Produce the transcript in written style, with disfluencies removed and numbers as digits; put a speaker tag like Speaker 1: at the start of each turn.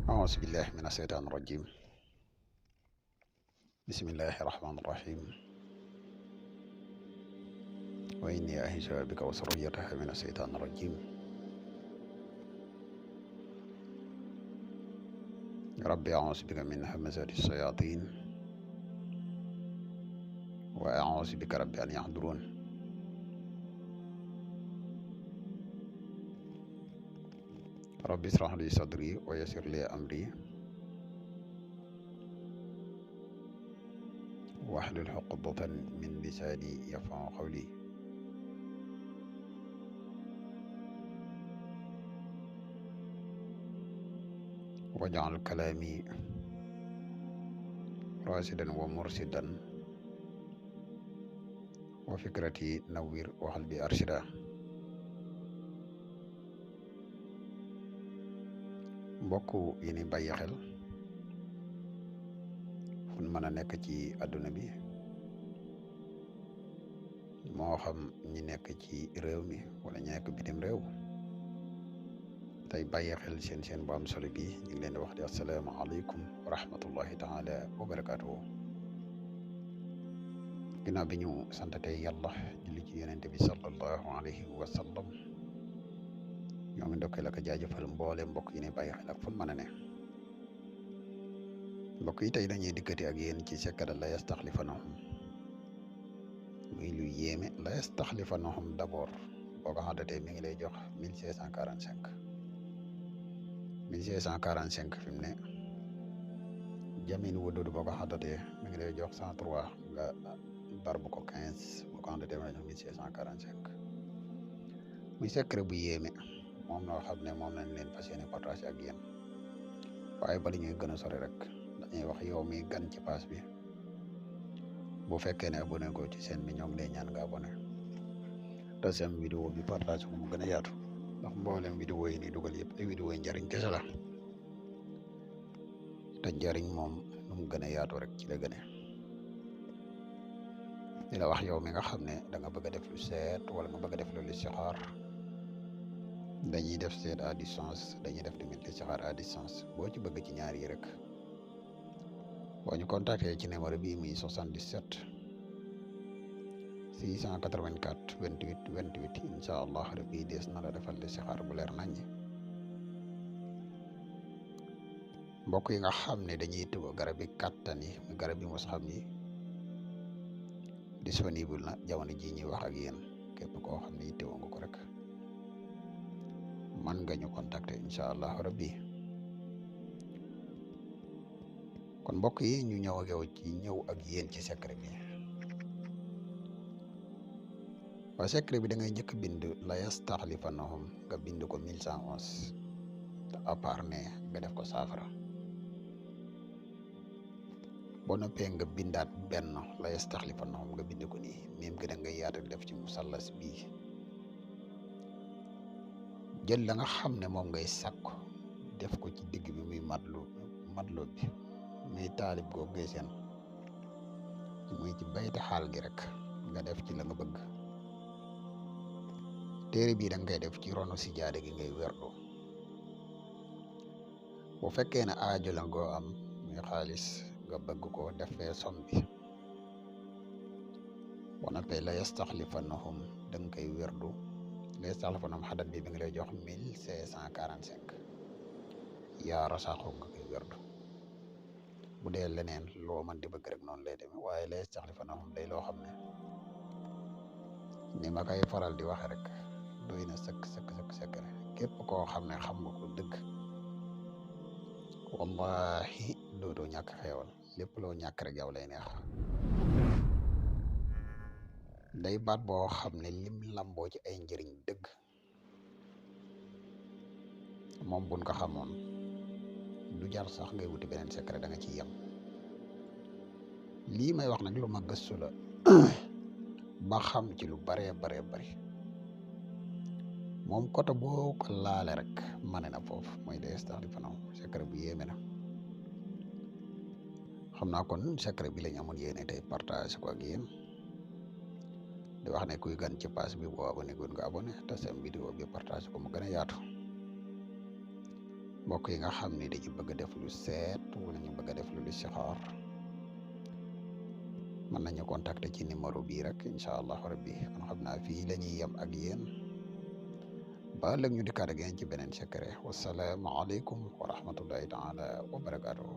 Speaker 1: أعوذ بالله من الشيطان الرجيم. بسم الله الرحمن الرحيم. وإني أعيذها بك وذريتها من الشيطان الرجيم. ربي أعوذ بك من همزات الشياطين وأعوذ بك ربي أن يحضرون. ربي اشرح لي صدري ويسر لي أمري واحلل عقدة من لساني يفقهوا قولي. واجعل كلامي راشدا ومرشدا وفكرتي نوّر وقلبي أرشدا. mbokk yi ni bàyyi xel fu mën a nekk ci àdduna bi moo xam ñi nekk ci réew mi wala ñi nekk bitim réew tey bàyyi xel seen bu am solo bi ñu ngi leen di wax di asalaamaaleykum wa rahmatullahi taala wa barakaatuhu. ginnaaw bi ñu santatee yàlla julli ci yonente bi sallallahu alayhi wa sallam ñoo ngi ndokkee la ko jaajëfal mboole mbokk yi ne bàyyi xel ak fu mën a ne. mbokk yi tey dañuy dikkati ak yéen ci sekkara la yastaxlifanahum muy lu yéeme. la yastaxlifanahum d'abord boo ko xadatee mi ngi lay jox 1645 1645 fi mu ne jamin wudud boo ko xadatee mi ngi lay jox 103 nga darbu ko 15 boo ko xadatee ma jox 1645 muy secret bu yéeme moom noo xam ne moom lañ leen fas yéene partage ak yéen. waaye bala ñuy gën a sori rek dañuy wax yow mi gan ci pass bi bu fekkee ne abonné ko ci seen bi ñoo ngi lay ñaan nga abonné te seen vidéo bi partage ko mu gën a yaatu ndax mboolem vidéo yi ni dugal yëpp ay vidéo yi njariñ kese la te njariñ moom nu mu gën a yaatu rek ci la gëne. di la wax yow mi nga xam ne da nga bëgg a def lu seet wala nga bëgg a def lu listixaar dañuy def seet à distance dañuy def tamit listixaar à distance boo ci bëgg ci ñaar yi rek boo ñu contacté ci numéro bii muy 77 684 28 28 incha allah rabbi dees na la defal listixaar bu leer nañ. mbokk yi nga xam ne dañuy tëw garab yi kàttan yi garab yi mos xam yi disponible na jamono ji ñuy wax ak yéen képp koo xam ne yittewoo nga ko rek man nga ñu contacter incha allah rabbi. kon mbokk yi ñu ñëw ak yéen ci secret bi. waa secret bi da ngay njëkk bind la yastaxlifanahum nga bind ko 1111 te à part ne nga def ko saafara. boo noppee nga bindaat benn la yastaxlifanahum nga bind ko nii même que da ngay yaatal def ci musallas bii. jël la nga xam ne moom ngay sàkku def ko ci digg bi muy matlu bi muy taalib googu ngay seen muy ci bayti xaal gi rek nga def ci la nga bëgg. téere bii da ngay def ci ronu si jaade gi ngay werdu. bu fekkee ne aajo la ngoo am muy xaalis nga bëgg ko defee som bi boo noppee la yastaxlifanahum da nga koy werdu. la yastaxlifanahum xadat bi nga lay jox 1645 yaa rasaaxu nga koy werdu. bu dee leneen loo mën di bëgg rek noonu lay demee waaye la yastaxlifanahum day loo xam ne ni ma koy faral di waxe rek doy na sëkk rek képp koo xam ne xam nga ko dëgg wallahi dootoo ñàkk xeewal lépp loo ñàkk rek yow lay neex. day baat boo xam ne lim lamboo ci ay njëriñ dëgg moom buñ ko xamoon du jar sax ngay wuti beneen secret da nga ciy yem. lii may wax nag lu ma gëstu la ba xam ci lu baree bari moom côté boo ko laale rek mane na foofu mooy la yastaxlifanahum secret bu yéeme na. xam naa kon secret bi lañ amoon yéene tey partage ko ak yéen di wax ne kuy gan ci pass bi boo abonné gun nga abonné te seen vidéo bi partage ko mu gën a yaatu. mbokk yi nga xam ne dañu bëgg a def lu seet wala ñu bëgg a def lu listixaar mën nañu contacter ci numéro bii rek incha allah rabbi kon xam naa fii la ñuy yem ak yéen ba ëllëg ñu dikkaat ak yéen ci beneen secret wasalaamu aleykum wa rahmatullahi taala wa barakaatuhu